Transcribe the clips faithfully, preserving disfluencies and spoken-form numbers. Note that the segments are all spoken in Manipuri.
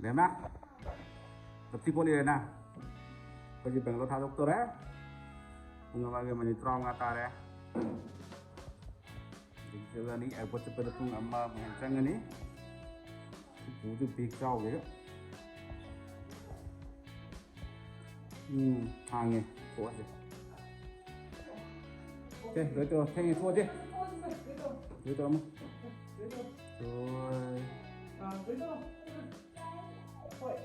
ꯔꯦꯅꯥ, ꯂꯞꯊꯤ ꯄꯣꯠꯂꯤ ꯔꯦꯅꯥ꯫ ꯑꯩꯈꯣꯏꯒꯤ ꯕꯦꯡꯒꯂꯣꯔ ꯊꯥꯗꯣꯛꯇꯣꯔꯦ꯫ ꯄꯨꯡ ꯑꯃꯒ ꯃꯤꯅꯤꯠ ꯇꯔꯥꯃꯉꯥ ꯇꯥꯔꯦ꯫ ꯑꯗꯒꯤ ꯆꯠꯂꯅꯤ, ꯑꯦꯌꯥꯔꯄꯣꯔꯠ ꯆꯠꯄꯗ ꯄꯨꯡ ꯑꯃꯃꯨꯛ ꯍꯦꯟꯅ ꯆꯪꯒꯅꯤ꯫ ꯄꯨꯄꯨꯗꯨ ꯕꯦꯒ ꯆꯥꯎꯒꯦꯒ꯫ ꯎꯝ, ꯍꯥꯡꯉꯦ꯫ ꯊꯣꯛꯑꯁꯦ꯫ ꯑꯣꯀꯦ, ꯂꯣꯏ ꯇꯧꯔꯣ꯫ ꯊꯦꯡꯉꯦ, ꯊꯣꯛꯑꯁꯦ꯫ ꯂꯣꯏ ꯇꯧꯔꯝꯃꯣ꯫ ꯍꯣꯏ꯫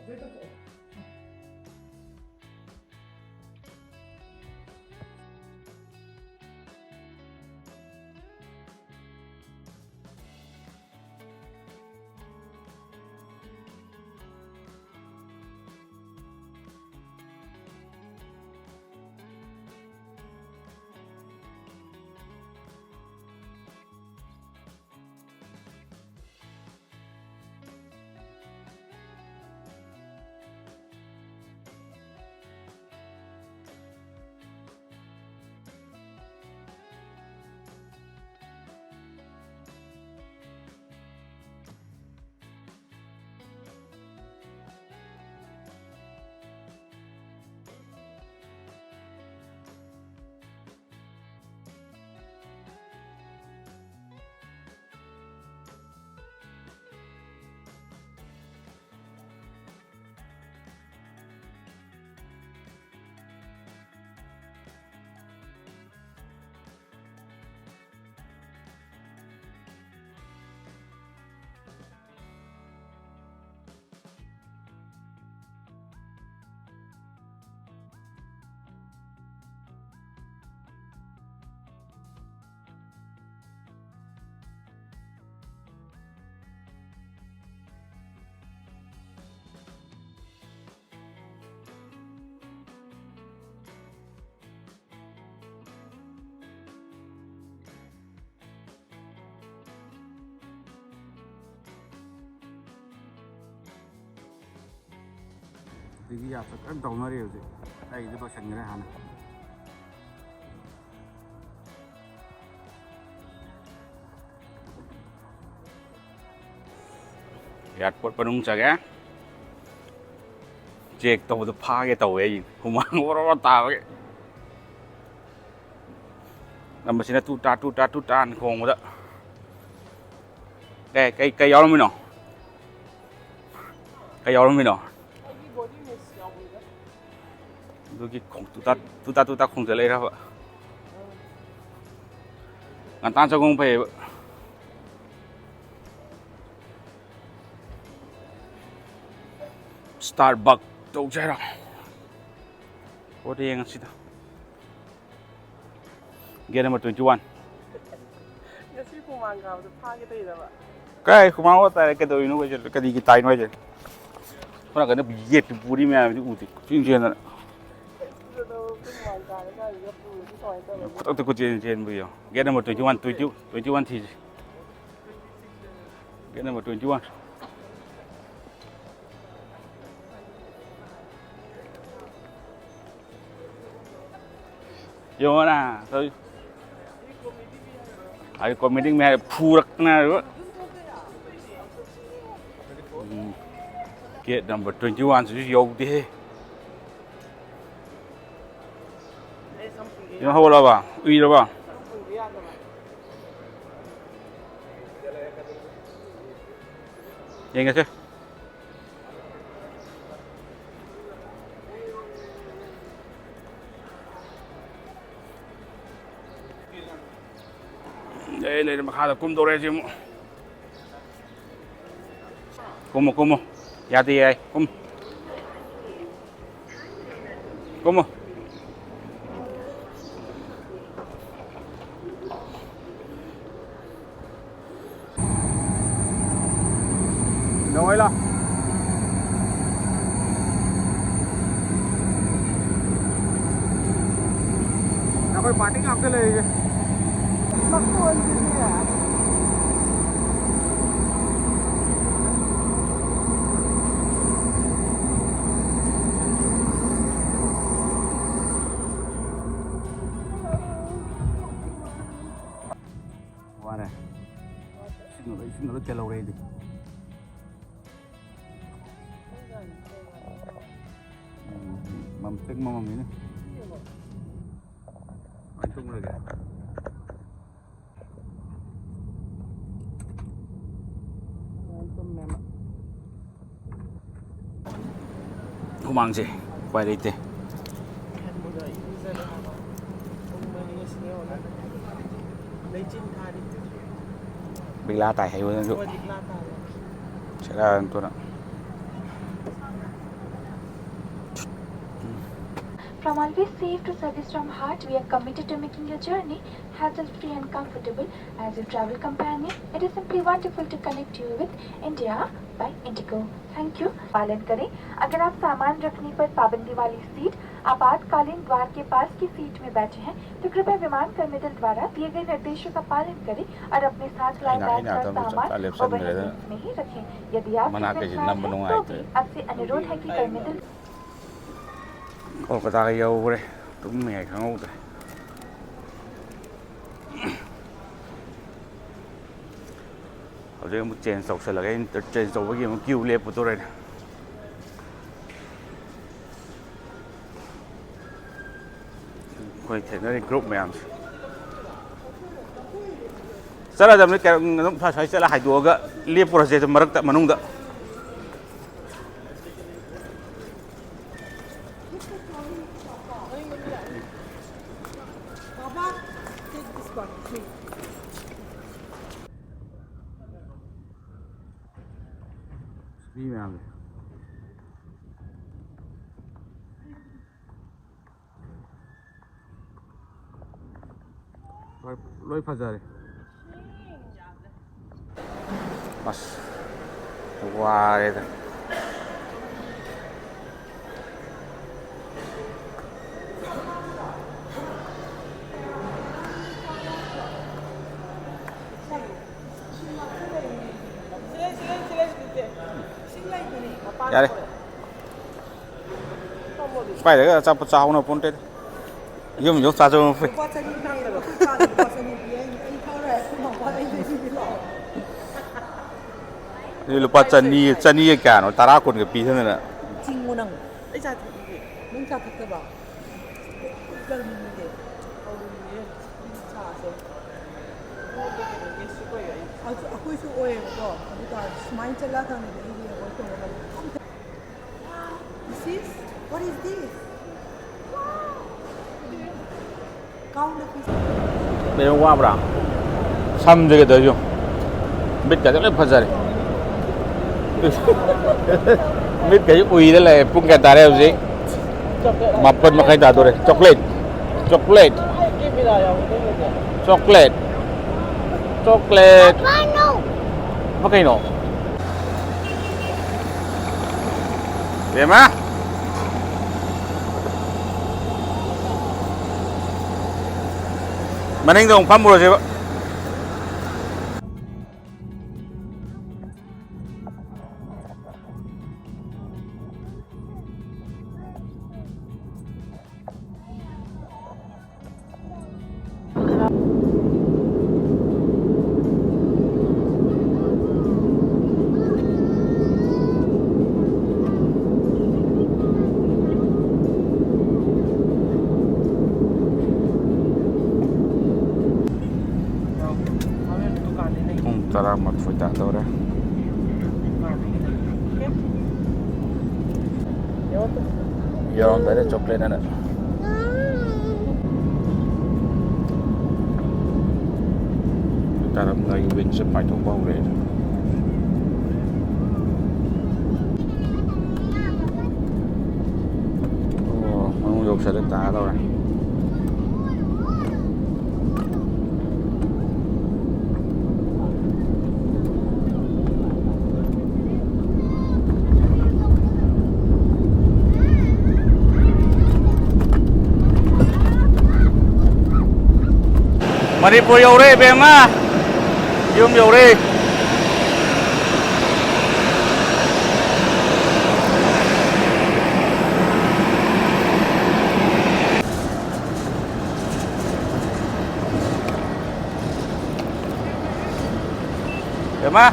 ꯑꯗꯒꯤ ꯌꯥ ꯆꯠ ꯀꯟꯅ ꯇꯧꯅꯔꯤ ꯍꯧꯖꯤꯛ꯫ ꯑꯩꯒꯤꯗꯤ ꯂꯣꯏꯁꯤꯟꯈ꯭ꯔꯦ ꯍꯥꯟꯅ꯫ ꯑꯦꯌꯥꯔꯄꯣꯔꯠ ꯃꯅꯨꯡ ꯆꯪꯉꯦ꯫ ꯆꯦꯛ ꯇꯧꯕꯗꯣ ꯐꯥꯒꯦ ꯇꯧꯋꯦ ꯑꯩ, ꯍꯨꯃꯥꯡ ꯑꯣꯔꯣ ꯑꯣꯔꯣ ꯇꯥꯕꯒꯤ꯫ ꯅꯝꯕꯁꯤꯅ ꯇꯨ ꯇꯥ, ꯇꯨ ꯇꯥ, ꯇꯨ ꯇꯥꯅ ꯈꯣꯡꯕꯗ꯫ ꯀꯩ, ꯀꯩ, ꯀꯩ ꯌꯥꯎꯔꯝꯃꯤꯅꯣ? ꯀꯩ ꯌꯥꯎꯔꯝꯃꯤꯅꯣ? ꯑꯗꯨꯒꯤ ꯈꯣꯡ-, ꯇꯨ ꯇꯥ, ꯇꯨ ꯇꯥ, ꯇꯨ ꯇꯥ ꯈꯣꯡꯖꯜꯂꯛꯏꯔꯕ? ꯉꯟꯇꯥ ꯆꯪꯉꯧ ꯐꯩꯌꯦꯕ꯫ Starbucks ꯇꯧꯁꯦ ꯍꯥꯏꯔꯣ? ꯍꯣꯔꯦꯟ ꯌꯦꯡꯉꯁꯤꯗ꯫ Gate number twenty one꯫ ꯉꯁꯤ ꯍꯨꯃꯥꯡ ꯀꯥꯕꯗꯣ ꯐꯥꯒꯦ ꯇꯧꯔꯤꯔꯕ? ꯀꯥꯏ ꯍꯨꯃꯥꯡ ꯑꯣ ꯇꯥꯔꯦ, ꯀꯩꯗꯧꯔꯤꯅꯣ ꯍꯥꯏꯁꯦ? ꯀꯔꯤꯒꯤ ꯇꯥꯏꯅꯣ ꯍꯥꯏꯁꯦ? ꯁꯣꯝ ꯅꯥꯀꯟꯗ ꯌꯦꯠꯇ ꯄꯨꯔꯤ ꯃꯌꯥꯝꯁꯤꯗꯤ ꯎꯗꯦ꯫ ꯀꯣꯏꯆꯦꯟ ꯆꯦꯟꯗꯅ꯫ ꯑꯗꯨꯗꯣ ꯍꯨꯃꯥꯡ ꯀꯥꯔꯀꯥꯟꯁꯤꯗ ꯄꯨꯔꯗꯤ ꯀꯃꯥꯏꯅ ꯇꯧꯔꯅꯤ? ꯈꯨꯗꯛꯇ ꯀꯣꯏꯆꯦꯟ ꯆꯦꯟꯕ ꯌꯦꯡꯉꯣ꯫ Gate number twenty one, twenty, twenty one ꯊꯤꯁꯤ꯫ Gate number twenty one꯫ ꯌꯦꯡꯉꯣꯅ ꯇꯧꯔꯤ꯫ ꯑꯩ comedy ꯃꯌꯥꯝ ꯐꯨꯔꯛꯇꯅ꯫ ꯎꯝ꯫ Gate number twenty one ꯁꯤꯁꯨ ꯌꯧꯗꯦꯍꯦ꯫ ꯀꯩꯅꯣ ꯍꯧꯒꯠꯂꯕ? ꯎꯏꯔꯕ? ꯌꯦꯡꯉꯁꯦ꯫ ꯂꯩꯔꯦ, ꯂꯩꯔꯦ, ꯃꯈꯥꯗ ꯀꯨꯝꯗꯧꯔꯦ ꯁꯤ ꯑꯃꯨꯛ꯫ ꯀꯨꯝꯃꯣ, ꯀꯨꯝꯃꯣ꯫ ꯌꯥꯗꯦ, ꯌꯥꯏ꯫ ꯀꯨꯝ꯫ ꯀꯨꯝꯃꯣ꯫ ꯂꯣꯏ ꯂꯥꯎ꯫ ꯑꯩꯈꯣꯏ party ꯉꯥꯛꯇ ꯂꯩꯔꯤꯁꯦ꯫ ꯃꯈꯣꯟꯁꯤꯗꯤ꯫ ꯋꯥꯔꯦ꯫ ꯏꯁꯤꯡ ꯂꯣꯏ, ꯏꯁꯤꯡ ꯂꯣꯏ ꯀꯦꯜꯍꯧꯔꯦ ꯑꯩꯗꯤ꯫ ꯃꯝꯇ꯭ꯔꯤꯛ ꯃꯃꯝꯃꯤꯅꯦ꯫ ꯀꯃꯥꯏꯅ ꯇꯨꯝꯃꯨꯔꯒꯦ? ꯍꯨꯃꯥꯡꯁꯦ ꯎꯄꯥꯏ ꯂꯩꯇꯦ꯫ ꯕꯤꯛꯂꯥ ꯇꯥꯏ ꯍꯥꯏꯕ ꯅꯪꯁꯨ꯫ ꯁꯦꯔꯥꯟ ꯇꯨꯔꯥꯟ꯫ From Always Safe to Service from Heart, we are committed to making your journey hassle-free and comfortable. As your travel companion, it is simply wonderful to connect you with India by Indigo. Thank you. पालन करें। अगर आप सामान रखने पर पाबंदी वाली सीट, आपातकालीन द्वार के पास की सीट में बैठे हैं, तो कृपया विमान कर्मिदल द्वारा दिए गए निर्देशों का पालन करें और अपने साथ लाए बैग का सामान ओवरहेड बिन्स में ही रखें। यदि आप सिर्फ इंसान हैं, तो भी आपसे अनुरोध है कि कर्मिदल ꯀꯣꯜꯀꯇꯥꯒ ꯌꯧꯈ꯭ꯔꯦ꯫ ꯇꯨꯝꯃꯤꯉꯩ ꯈꯪꯍꯧꯗ꯭ꯔꯦ꯫ ꯍꯧꯖꯤꯛ ꯑꯃꯨꯛ ꯆꯦꯟꯖ ꯇꯧꯁꯜꯂꯒꯦ꯫ ꯑꯩꯅ ꯆꯦꯟꯖ ꯇꯧꯕꯒꯤ ꯑꯃꯨꯛ ꯀ꯭ꯌꯨ ꯂꯦꯞꯄꯨꯗꯣꯔꯦꯅꯦ꯫ ꯑꯩꯈꯣꯏ ꯊꯦꯡꯅꯔꯤ ꯒ꯭ꯔꯨꯞ ꯃꯌꯥꯝꯁꯦ꯫ ꯆꯠꯂꯗꯕꯅꯤ꯫ ꯀꯩꯅꯣ, ꯑꯗꯨꯝ ꯁ꯭ꯋꯥꯏ ꯁ꯭ꯋꯥꯏ ꯆꯠꯂ ꯍꯥꯏꯗꯣꯛꯑꯒ ꯂꯦꯞꯄꯨꯔꯁꯦ ꯑꯗꯨꯝ ꯃꯔꯛꯇ, ꯃꯅꯨꯡꯗ꯫ Baba, take this one, please. ꯃꯤ ꯃꯌꯥꯝꯁꯦ꯫ ꯂꯣꯏ, ꯂꯣꯏ ꯐꯖꯔꯦ꯫ ꯑꯁ, ꯋꯥꯔꯦꯗ꯫ ꯌꯥꯔꯦ꯫ ꯁ꯭ꯋꯥꯏꯗꯒ ꯑꯆꯥꯄꯣꯠ ꯆꯥꯍꯧꯅ ꯄꯣꯟꯇꯦꯗ꯫ ꯌꯨꯝ ꯌꯧ ꯆꯥꯖꯧꯅ ꯐꯩ꯫ ꯂꯨꯄꯥ ꯆꯅꯤ ꯄꯤꯔꯒ ꯑꯩꯈꯣꯏ ꯆꯥꯗ ꯂꯨꯄꯥ ꯆꯅꯤ ꯄꯤ꯫ ꯑꯩ, ꯑꯩ ꯊꯛꯑꯔꯣꯏ꯫ ꯑꯩꯈꯣꯏ ꯃꯥ ꯋꯥꯗ ꯑꯩ ꯂꯩꯕꯤꯔꯣ꯫ ꯑꯗꯨꯗꯤ ꯂꯨꯄꯥ ꯆꯅꯤ, ꯆꯅꯤꯒ ꯀꯌꯥꯅꯣ? ꯇꯔꯥ ꯀꯨꯟꯒ ꯄꯤꯗꯅ꯫ ꯆꯤꯡꯉꯨ ꯅꯪ꯫ ꯑꯩ ꯆꯥ ꯊꯛꯅꯤꯡꯗꯦ꯫ ꯅꯪ ꯆꯥ ꯊꯛꯇꯕ? ꯒꯔꯃꯤꯅꯤꯅꯦ꯫ ꯇꯧꯔꯤꯅꯦ꯫ ꯆꯥꯁꯦ꯫ ꯑꯗꯨ ꯑꯩꯈꯣꯏꯁꯨ ꯑꯣꯏꯌꯦꯕꯀꯣ꯫ ꯑꯗꯨ ꯇꯥꯔꯁꯨ ꯁꯨꯃꯥꯏꯅ ꯆꯠꯂꯛꯑꯀꯥꯟꯗꯗꯤ ꯑꯩꯗꯤ ꯑꯦꯚꯣꯏꯗ ꯇꯧꯔꯒ ꯑꯝꯇ This is, what is this? Count the fish. ꯀꯩꯅꯣ ꯋꯥꯕ꯭ꯔꯥ? ꯁꯝꯁꯦ ꯀꯩꯗꯧꯔꯤꯅꯣ? ꯃꯤꯠꯀꯁꯦ ꯂꯣꯏ ꯐꯖꯔꯦ꯫ ꯃꯤꯠꯀꯁꯦ ꯎꯏꯔ ꯂꯩꯔꯦ꯫ ꯄꯨꯡ ꯀꯌꯥ ꯇꯥꯔꯦ ꯍꯧꯖꯤꯛ? ꯃꯥꯄꯟ ꯃꯈꯥꯏ ꯇꯥꯗꯣꯔꯦ꯫ Chocolate, chocolate, chocolate, chocolate. ꯀꯩꯅꯣ? ꯕꯦꯝꯃ! ꯃꯅꯤꯡꯗ ꯑꯃꯨꯛ ꯐꯝꯃꯨꯔꯁꯦꯕ꯫ ꯄꯨꯡ ꯇꯔꯥꯃꯥꯊꯣꯏ ꯇꯥꯗꯧꯔꯦ꯫ ꯌꯧꯔꯝꯗꯥꯏꯗ ꯆꯣꯀ꯭ꯂꯦꯠ ꯑꯅ ꯇꯥꯔꯝꯗꯥꯏꯒꯤ ꯋꯤꯟꯁꯦ ꯄꯥꯏꯊꯣꯛꯄ ꯍꯧꯔꯛꯑꯦ꯫ ꯑꯣ, ꯃꯅꯨꯡ ꯌꯧꯁꯜꯂꯦ, ꯇꯥꯗꯧꯔꯦ꯫ ꯃꯅꯤꯄꯨꯔ ꯌꯧꯔꯦ, ꯏꯕꯦꯝꯃ꯫ ꯌꯨꯝ ꯌꯧꯔꯦ꯫ ꯏꯕꯦꯝꯃ꯫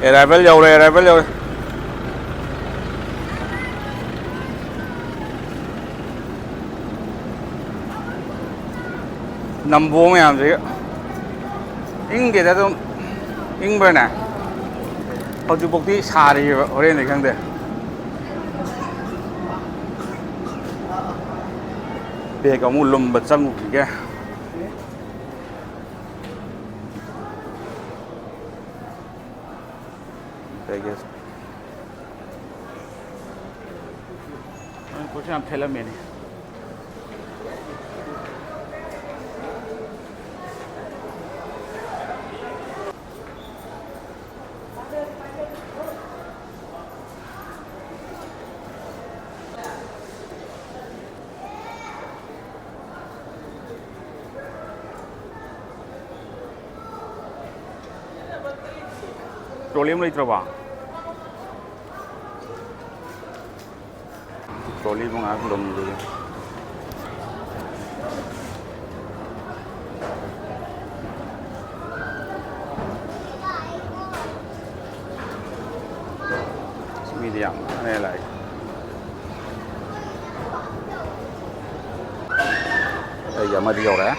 ꯑꯦꯔꯥꯏꯚꯦꯜ ꯌꯧꯔꯦ, ꯑꯦꯔꯥꯏꯚꯦꯜ ꯌꯧꯔꯦ꯫ ꯅꯝꯕꯣꯜ ꯃꯌꯥꯝꯁꯦ ꯏꯪꯗꯦꯗ ꯑꯗꯨꯝ꯫ ꯏꯪꯕ꯭ꯔꯅꯦ? ꯍꯧꯖꯤꯛꯐꯥꯎꯗꯤ ꯁꯥꯔꯤꯑꯕ, ꯍꯣꯔꯦꯟꯗꯤ ꯈꯪꯗꯦ꯫ ꯕꯦꯒ ꯑꯃꯨꯛ ꯂꯨꯝꯕ ꯆꯪꯉꯨꯈꯤꯒꯦ꯫ ꯕꯦꯒꯦꯖ꯫ ꯃꯅꯤꯄꯨꯔꯁꯦ ꯌꯥꯝ ꯊꯦꯠꯂꯝꯃꯦꯅꯦ꯫ ꯇ꯭ꯔꯣꯂꯤ ꯑꯃ ꯂꯩꯇ꯭ꯔꯕꯣ? ꯇ꯭ꯔꯣꯂꯤ ꯑꯃ ꯉꯥꯏꯍꯥꯛ ꯂꯨꯝꯈꯤꯒꯦ꯫ ꯃꯤꯗꯤ ꯌꯥꯝ ꯂꯥꯛꯑꯦ, ꯂꯥꯛꯑꯦ꯫ ꯑꯩꯒꯤ ꯑꯃꯗꯤ ꯌꯧꯔꯛꯑꯦ꯫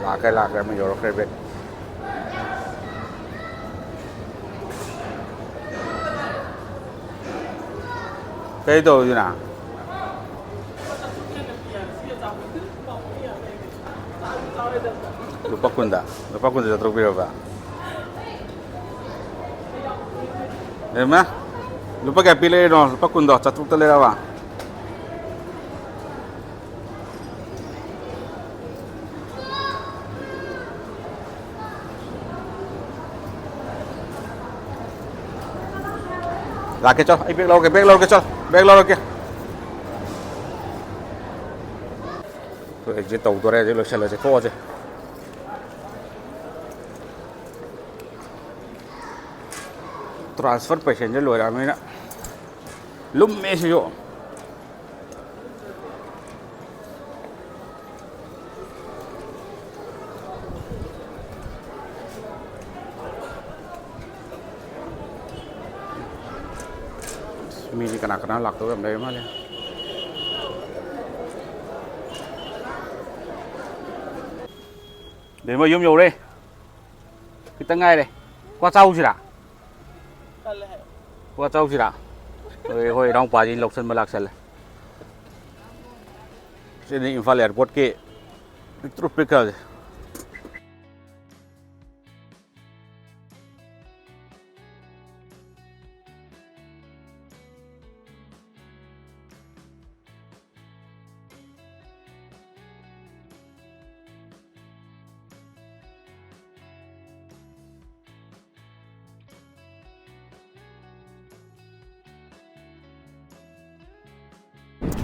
ꯂꯥꯛꯈ꯭ꯔꯦ, ꯂꯥꯛꯈ꯭ꯔꯦ, ꯑꯃ ꯌꯧꯔꯛꯈ꯭ꯔꯦ, ꯕꯦꯛ꯫ ꯀꯩ ꯇꯧꯔꯤꯗꯨꯅ? ꯂꯨꯄꯥ ꯀꯨꯟꯗ, ꯂꯨꯄꯥ ꯀꯨꯟꯗ ꯆꯥꯇ꯭ꯔꯨꯛ ꯄꯤꯔꯕ? ꯏꯃꯥ, ꯂꯨꯄꯥ ꯀꯌꯥ ꯄꯤ ꯂꯩꯔꯤꯅꯣ? ꯂꯨꯄꯥ ꯀꯨꯟꯗꯣ ꯆꯥꯇ꯭ꯔꯨꯛꯇ ꯂꯩꯔꯕ? ꯂꯥꯛꯀꯦ, ꯆꯣ, ꯑꯩ ꯕꯦꯛ ꯂꯧꯔꯒꯦ, ꯕꯦꯛ ꯂꯧꯔꯒꯦ, ꯆꯣ, ꯕꯦꯛ ꯂꯧꯔꯒꯦ꯫ ꯑꯩꯈꯣꯏ ꯑꯦꯛꯖꯤꯠ ꯇꯧꯗꯣꯔꯦ, ꯍꯧꯖꯤꯛ ꯂꯣꯏꯁꯤꯜꯂꯁꯦ, ꯊꯣꯛꯑꯁꯦ꯫ ꯇ꯭ꯔꯥꯟꯁꯐꯔ ꯄꯦꯁꯦꯟꯁꯦ ꯂꯣꯏꯔꯛꯑꯕꯅꯤꯅ ꯂꯨꯝꯃꯦ ꯁꯤꯁꯨ꯫ ꯃꯤꯗꯤ ꯀꯅꯥ ꯀꯅꯥ ꯂꯥꯛꯇꯧꯕ ꯌꯥꯝ ꯂꯩꯔ ꯃꯥꯜꯂꯦ꯫ ꯕꯦꯝꯃ, ꯌꯨꯝ ꯌꯧꯔꯦ꯫ ꯈꯤꯇꯪ ꯉꯥꯏꯔꯦ꯫ ꯀ꯭ꯋꯥ ꯆꯥꯎꯁꯤꯔꯥ? ꯇꯜꯂꯦ ꯍꯥꯏꯌꯣ꯫ ꯀ꯭ꯋꯥ ꯆꯥꯎꯁꯤꯔꯥ? ꯍꯣꯏ, ꯍꯣꯏ, ꯏꯅꯥꯎꯄꯥꯁꯤ ꯂꯧꯁꯟꯕ ꯂꯥꯛꯁꯜꯂꯦ꯫ ꯁꯤꯅꯤ ꯏꯝꯐꯥꯜ ꯑꯦꯌꯥꯔꯄꯣꯔꯠꯀꯤ ꯄꯤꯛꯇ꯭ꯔꯨ ꯄꯤꯛꯈ꯭ꯔꯕꯁꯦ꯫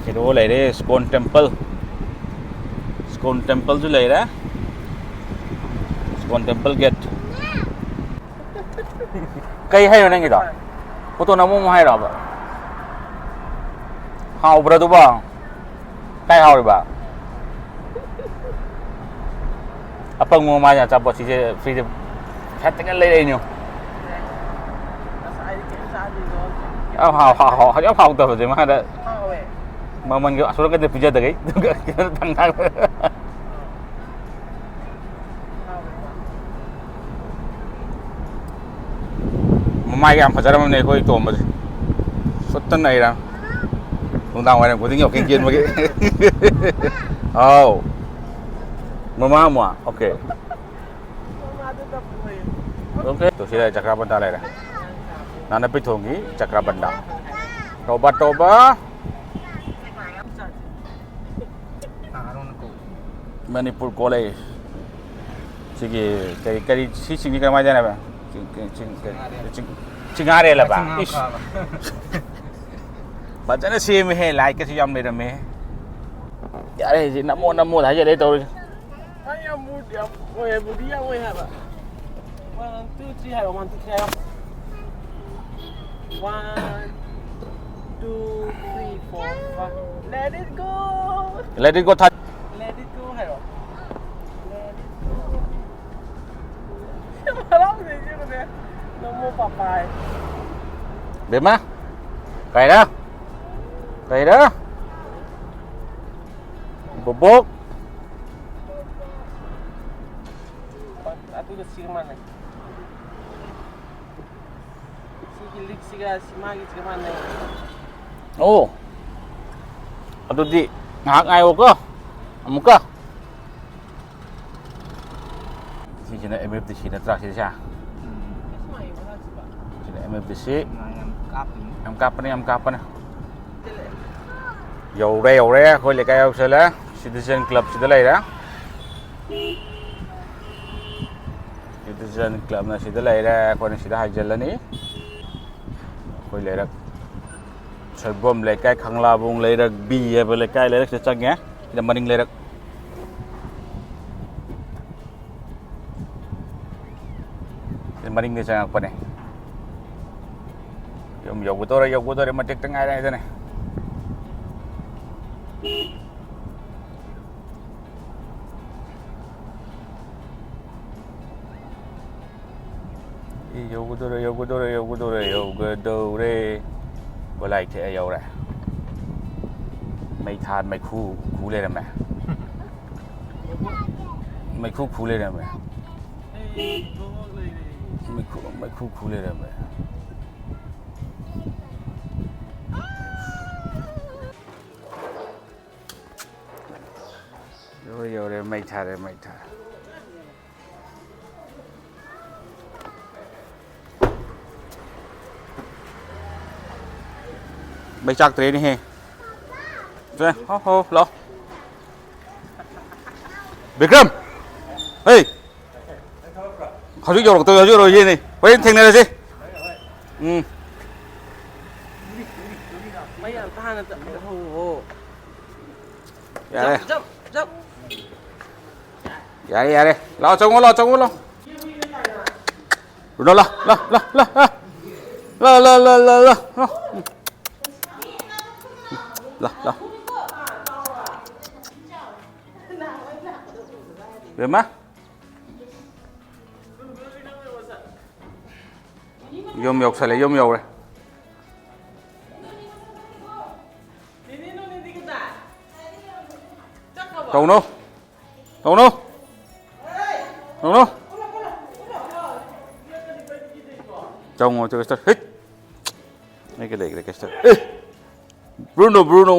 ꯍꯦꯔꯣ ꯂꯩꯔꯦ, ꯁ꯭ꯀꯣꯟ ꯇꯦꯝꯄꯜ꯫ ꯁ꯭ꯀꯣꯟ ꯇꯦꯝꯄꯜꯁꯨ ꯂꯩꯔꯦ꯫ ISKCON temple gate. ꯀꯩ ꯍꯥꯏꯅꯣ ꯅꯪꯒꯤꯗꯣ? ꯐꯣꯇꯣ ꯅꯝꯃꯣ ꯑꯃꯨꯛ ꯍꯥꯏꯔꯕ? ꯍꯥꯎꯕ꯭ꯔꯥ ꯑꯗꯨꯕꯣ? ꯀꯥꯏ ꯍꯥꯎꯔꯤꯕ? ꯑꯄꯪꯕ ꯃꯥꯅ ꯑꯆꯥꯄꯣꯠꯁꯤꯡꯁꯦ ꯐ꯭ꯔꯤꯗ ꯄꯩꯁꯥ ꯇꯤꯡꯉ ꯂꯩꯔꯛꯏꯅꯦ꯫ ꯉꯁꯥꯏꯗꯤ ꯀꯩꯝ ꯆꯥꯗ꯭ꯔꯤꯗꯣ ꯍꯧꯖꯤꯛ꯫ ꯌꯥꯝ ꯍꯥꯎ-, ꯍꯥꯎ-, ꯍꯥꯎ-, ꯌꯥꯝ ꯍꯥꯎꯇꯕꯁꯦ ꯃꯥꯅ꯫ ꯍꯥꯎꯋꯦ꯫ ꯃꯃꯜꯒꯤ ꯑꯁꯣꯔꯛꯀꯗ ꯄꯤꯖꯗꯒꯩ ꯑꯗꯨꯒ ꯀꯩꯅꯣ ꯊꯪ-, ꯊꯪ-꯫ ꯃꯃꯥꯏꯒ ꯌꯥꯝ ꯐꯖꯔꯝꯃꯕꯅꯦ ꯑꯩꯈꯣꯏ ꯇꯣꯝꯕꯁꯦ꯫ ꯁꯨꯠꯇ ꯅꯩꯔꯝ꯫ ꯅꯨꯡꯗꯥꯡ ꯋꯥꯏꯔꯝ ꯈꯨꯗꯤꯡꯒꯤ ꯋꯥꯛꯀꯤꯡ ꯆꯦꯟꯕꯒꯤ꯫ ꯑꯥꯎ꯫ ꯃꯃꯥ ꯑꯃꯨꯛ꯫ ꯑꯣꯀꯦ꯫ ꯃꯃꯥꯗꯨ ꯇꯞꯄꯣꯏ꯫ ꯑꯣꯀꯦ꯫ ꯇꯨ ꯁꯤꯗ ꯆꯀ꯭ꯔꯥꯕꯟꯗꯥ ꯂꯩꯔꯦ꯫ ꯅꯥꯅꯄꯤ ꯊꯣꯡꯒꯤ ꯆꯀ꯭ꯔꯥꯕꯟꯗꯥ꯫ ꯇꯧꯕ, ꯇꯧꯕ꯫ ꯃꯅꯤꯄꯨꯔ ꯀꯣꯂꯦꯖ꯫ ꯁꯤꯒꯤ ꯀꯔꯤ, ꯀꯔꯤ, ꯁꯤ ꯆꯤꯡꯁꯤ ꯀꯃꯥꯏꯅ ꯍꯥꯏꯅꯕ? ꯆꯤꯡ-, ꯆꯤꯡ-, ꯆꯤꯡ-, ꯀꯔꯤ? ꯆꯤꯡ-, ꯆꯤꯡꯉꯥꯔꯦꯜꯂꯕ? ꯆꯤꯡꯉꯥ ꯏꯁ꯫ ꯀꯥꯕ꯫ ꯐꯖꯅ ꯁꯦꯝꯃꯦꯍꯦ, ꯂꯥꯏꯠꯀꯁꯨ ꯌꯥꯝ ꯂꯩꯔꯝꯃꯦ꯫ ꯌꯥꯔꯦ, ꯍꯧꯖꯤꯛ ꯅꯝꯃꯣ, ꯅꯝꯃꯣ ꯍꯥꯏꯖꯜꯂꯦ ꯇꯧꯔꯤꯁꯦ꯫ ꯑꯩ ꯌꯥꯝ ꯃꯨꯗꯤ ꯌꯥꯝ ꯑꯣꯏ, ꯃꯨꯗꯤ ꯌꯥꯝ ꯑꯣꯏ ꯍꯥꯏꯕ꯫ One, two, three ꯍꯥꯏꯔꯣ, one, two, three ꯍꯥꯏꯔꯣ꯫ One, two, three, four, five. Let it go. Let it go ꯊꯥ-꯫ Let it go ꯍꯥꯏꯔꯣ꯫ Let it go. ꯍꯔꯥꯎꯖꯩꯁꯦ ꯌꯦꯡꯉꯨꯅꯦ꯫ ꯅꯃꯣ ꯄꯥꯄꯥꯏ꯫ ꯕꯦꯝꯃ, ꯀꯩꯔꯥ? ꯀꯩꯔꯥ? ꯕꯣꯕꯣꯛ꯫ ꯑꯗꯨꯒ ꯁꯤꯒ ꯃꯥꯟꯅꯩ꯫ ꯁꯤꯒꯤ ꯂꯤꯛꯁꯤꯒ ꯁꯤ ꯃꯥꯒꯤꯁꯤꯒ ꯃꯥꯟꯅꯩ꯫ ꯑꯣ, ꯑꯗꯨꯗꯤ ꯉꯥꯏꯍꯥꯛ ꯉꯥꯏꯌꯣꯀꯣ, ꯑꯃꯨꯛꯀ꯫ ꯁꯤꯁꯤꯅ ꯑꯦꯝ ꯑꯦꯐ ꯗꯤ ꯁꯤ ꯅꯠꯇ꯭ꯔꯥ ꯁꯤꯁꯦ? ꯁꯤꯅ ꯑꯦꯝ ꯑꯦꯐ ꯗꯤ ꯁꯤ꯫ ꯌꯥꯝ ꯀꯥꯞꯄꯅꯤ꯫ ꯌꯥꯝ ꯀꯥꯞꯄꯅꯤ, ꯌꯥꯝ ꯀꯥꯞꯄꯅꯤ꯫ ꯌꯧꯔꯦ, ꯌꯧꯔꯦ, ꯑꯩꯈꯣꯏ ꯂꯩꯀꯥꯏ ꯌꯧꯁꯜꯂꯦ꯫ ꯁꯤꯇꯤꯖꯦꯟ ꯀ꯭ꯂꯕꯁꯤꯗ ꯂꯩꯔꯦ꯫ ꯁꯤꯇꯤꯖꯦꯟ ꯀ꯭ꯂꯕꯅ ꯁꯤꯗ ꯂꯩꯔꯦ, ꯑꯩꯈꯣꯏꯅ ꯁꯤꯗ ꯍꯥꯏꯖꯤꯜꯂꯅꯤ꯫ ꯑꯩꯈꯣꯏ ꯂꯩꯔꯛ, ꯁꯣꯏꯕꯝ ꯂꯩꯀꯥꯏ, ꯈꯪꯂꯥꯕꯨꯡ ꯂꯩꯔꯛ ꯕꯤ ꯍꯥꯏꯕ ꯂꯩꯀꯥꯏ, ꯂꯩꯔꯛꯁꯤꯗ ꯆꯪꯉꯦ꯫ ꯁꯤꯗ ꯃꯅꯤꯡ ꯂꯩꯔꯛ꯫ ꯁꯤ ꯃꯅꯤꯡꯗ ꯆꯪꯉꯛꯄꯅꯦ꯫ ꯌꯨꯝ ꯌꯧꯒꯗꯧꯔꯦ, ꯌꯧꯒꯗꯧꯔꯦ, ꯃꯇꯦꯛꯇ ꯉꯥꯏꯔꯦ ꯍꯥꯏꯗꯨꯅꯦ꯫ ꯑꯦ, ꯌꯧꯒꯗꯧꯔꯦ, ꯌꯧꯒꯗꯧꯔꯦ, ꯌꯧꯒꯗꯧꯔꯦ, ꯌꯧꯒꯗꯧꯔꯦ꯫ ꯒꯣꯂꯥꯏ ꯊꯦꯛꯑ ꯌꯧꯔꯦ꯫ ꯃꯩ ꯊꯥ-, ꯃꯩꯈꯨ ꯈꯨ ꯂꯩꯔꯝꯃꯦ꯫ ꯃꯩꯈꯨ ꯈꯨ ꯂꯩꯔꯝꯃꯦ꯫ ꯃꯩꯈꯨ, ꯃꯩꯈꯨ ꯈꯨ ꯂꯩꯔꯝꯃꯦ꯫ ꯌꯧꯔꯦ, ꯌꯧꯔꯦ, ꯃꯩ ꯊꯥꯔꯦ, ꯃꯩ ꯊꯥꯔꯦ꯫ ꯃꯩ ꯆꯥꯛꯇ꯭ꯔꯦꯅꯦꯍꯦ꯫ ꯁꯦ, ꯍꯣ, ꯍꯣ, ꯂꯥꯛꯑꯣ꯫ ꯕꯤꯀ꯭ꯔꯝ! ꯍꯩ! ꯍꯧꯖꯤꯛ ꯌꯧꯔꯛꯇꯧꯔꯦ, ꯍꯧꯖꯤꯛ ꯌꯧꯔꯛꯑꯣ, ꯌꯦꯅꯦ꯫ ꯍꯣꯔꯦꯟ ꯊꯦꯡꯅꯔꯁꯤ꯫ ꯎꯝ꯫ ꯃꯩ ꯑꯝꯇ ꯍꯥꯟꯅ ꯇ-, ꯍꯧ-, ꯍꯧ-꯫ ꯌꯥꯔꯦ꯫ Jump, jump, jump꯫ ꯌꯥꯔꯦ, ꯌꯥꯔꯦ꯫ ꯂꯥꯛꯑꯣ, ꯆꯪꯉꯣ, ꯂꯥꯛꯑꯣ, ꯆꯪꯉꯣ, ꯂꯥꯛꯑꯣ꯫ ꯔꯣꯅꯥꯜꯗꯣ, ꯂꯥ, ꯂꯥ, ꯂꯥ, ꯂꯥ, ꯂꯥ꯫ ꯂꯥ, ꯂꯥ, ꯂꯥ, ꯂꯥ, ꯂꯥ, ꯂꯥ꯫ ꯂꯥ, ꯂꯥ꯫ ꯕꯦꯝꯃ꯫ ꯌꯨꯝ ꯌꯧꯁꯜꯂꯦ, ꯌꯨꯝ ꯌꯧꯔꯦ꯫ ꯇꯧꯅꯨ꯫ ꯇꯧꯅꯨ꯫ ꯇꯧꯅꯨ꯫ ꯆꯪꯉꯣ ꯀꯦꯁꯇꯔ꯫ ꯍꯦꯠ꯫ ꯑꯩꯒ ꯂꯩꯈ꯭ꯔꯦ ꯀꯦꯁꯇꯔ꯫ ꯑꯦ! Bruno, Bruno.